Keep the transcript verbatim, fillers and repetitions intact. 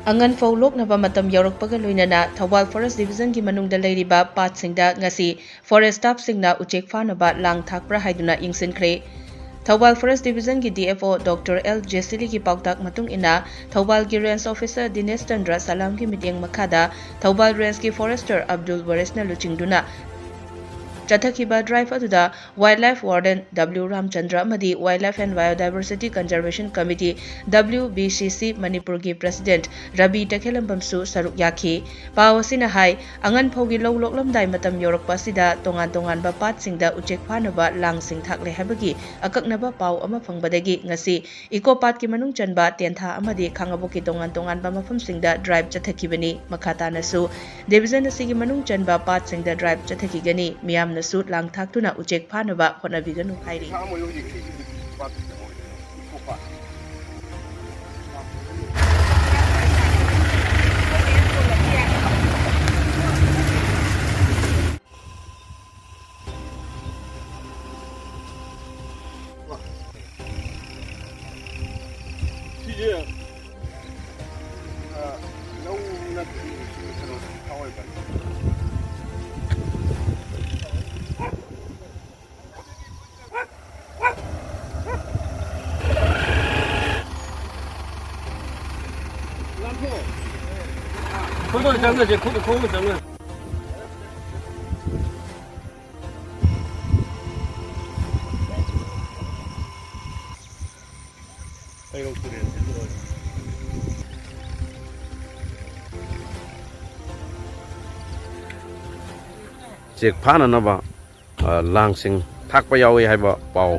ꯑꯉꯟ ꯐꯧ ꯂꯣꯛꯅꯕ ꯃꯇꯝ ꯌꯧꯔꯛꯄꯒ ꯂꯣꯏꯅꯅ ꯊꯧꯕꯥꯜ ꯐꯣꯔꯦꯁ ꯗꯤꯕꯤꯖꯟꯒꯤ ꯃꯅꯨꯡꯗ ꯂꯩꯔꯤꯕ ꯄꯥꯠꯁꯤꯡꯗ ꯉꯁꯤ ꯐꯣꯔꯦꯁ ꯁ꯭ꯇꯥꯐꯁꯤꯡꯅ ꯎꯆꯦꯛ ꯐꯥꯅꯕ ꯂꯥꯡ ꯊꯥꯛꯄ꯭ꯔꯥ ꯍꯥꯏꯗꯨꯅ ꯌꯦꯡꯁꯤꯟꯈ꯭ꯔꯦ꯫ ꯊꯧꯕꯥꯜ ꯐꯣꯔꯦꯁ ꯗꯤꯕꯤꯖꯟꯒꯤ D F O doctor L ꯖꯦꯁꯤꯂꯤꯒꯤ ꯄꯥꯎꯇꯥꯛ ꯃꯇꯨꯡ ꯏꯟꯅ ꯊꯧꯕꯥꯜꯒꯤ ꯔꯦꯟꯖ ꯑꯣꯐꯤꯁꯔ ꯗꯤꯅꯦꯁ ꯆꯟꯗ꯭ꯔ ꯁꯂꯥꯝꯒꯤ ꯃꯤꯠꯌꯦꯡ ꯃꯈꯥꯗ ꯊꯧꯕꯥꯜ ꯔꯦꯟꯖꯀꯤ ꯐꯣꯔꯦꯁꯇꯔ ꯑꯕꯗꯨꯜ ꯋꯥꯔꯤꯁꯅ ꯂꯨꯆꯤꯡꯗꯨꯅ ꯆꯠꯊꯈꯤꯕ ꯗ꯭ꯔꯥꯏꯚ ꯑꯗꯨꯗ wildlife warden W Ramchandra ꯑꯃꯗꯤ wildlife and biodiversity conservation committee, W B C C, ꯃꯅꯤꯄꯨꯔꯒꯤ ꯄ꯭ꯔꯁꯤꯗꯦꯟꯠ ꯔꯕꯤ ꯇꯈꯦꯂꯝꯕꯝꯁꯨ ꯁꯔꯨꯛ ꯌꯥꯈꯤ꯫ ꯄꯥꯎ ꯑꯁꯤꯅ ꯍꯥꯏ, ꯑꯉꯟ ꯐꯧꯒꯤ ꯂꯧ ꯂꯣꯛꯂꯝꯗꯥꯏ ꯃꯇꯝ ꯌꯧꯔꯛꯄ ꯑꯁꯤꯗ ꯇꯣꯉꯥꯟ ꯇꯣꯉꯥꯟꯕ ꯄꯥꯠꯁꯤꯡꯗ ꯎꯆꯦꯛ ꯐꯥꯅꯕ ꯂꯥꯡꯁꯤꯡ ꯊꯥꯛꯂꯦ ꯍꯥꯏꯕꯒꯤ ꯑꯀꯛꯅꯕ ꯄꯥꯎ ꯑꯃ ꯐꯪꯕꯗꯒꯤ ꯉꯁꯤ ꯏꯀꯣ ꯄꯥꯠꯀꯤ ꯃꯅꯨꯡ ꯆꯟꯕ ꯇꯦꯟꯊꯥ ꯑꯃꯗꯤ ꯈꯥꯉꯕꯣꯛꯀꯤ ꯇꯣꯉꯥꯟ ꯇꯣꯉꯥꯟꯕ ꯃꯐꯝꯁꯤꯡꯗ ꯗ꯭ꯔꯥꯏꯚ ꯆꯠꯊꯈꯤꯕꯅꯤ꯫ ꯃꯈꯥ ꯇꯥꯅꯁꯨ ꯗꯤꯕꯤꯖꯟ ꯑꯁꯤꯒꯤ ꯃꯅꯨꯡ ꯆꯟꯕ ꯄꯥꯠꯁꯤꯡꯗ ꯗ꯭ꯔꯥꯏꯚ ꯆꯠꯊꯈꯤꯒꯅꯤ꯫ ꯃꯤꯌꯥꯝꯅꯁꯨ ꯂꯥꯡ ꯊꯥꯛꯇꯨꯅ ꯎꯆꯦꯛ ꯐꯥꯅꯕ ꯍꯣꯠꯅꯕꯤꯒꯅꯨ ꯍꯥꯏꯔꯤ꯫ ꯁꯤꯁꯦ, ꯑ, ꯂꯧ ꯅꯠꯇ꯭ꯔꯗꯤ ꯀꯩꯅꯣ ꯊꯥꯎ ꯑꯣꯏꯕ꯫ ꯈꯣꯡꯗ ꯆꯪꯉꯁꯦ, ꯈꯣꯡ-, ꯈꯣꯡꯅ ꯆꯪꯉꯁꯦ꯫ ꯎꯆꯦꯛ ꯐꯥꯅꯅꯕ, ꯑ, ꯂꯥꯡꯁꯤꯡ ꯊꯥꯛꯄ ꯌꯥꯎꯏ ꯍꯥꯏꯕ ꯄꯥꯎ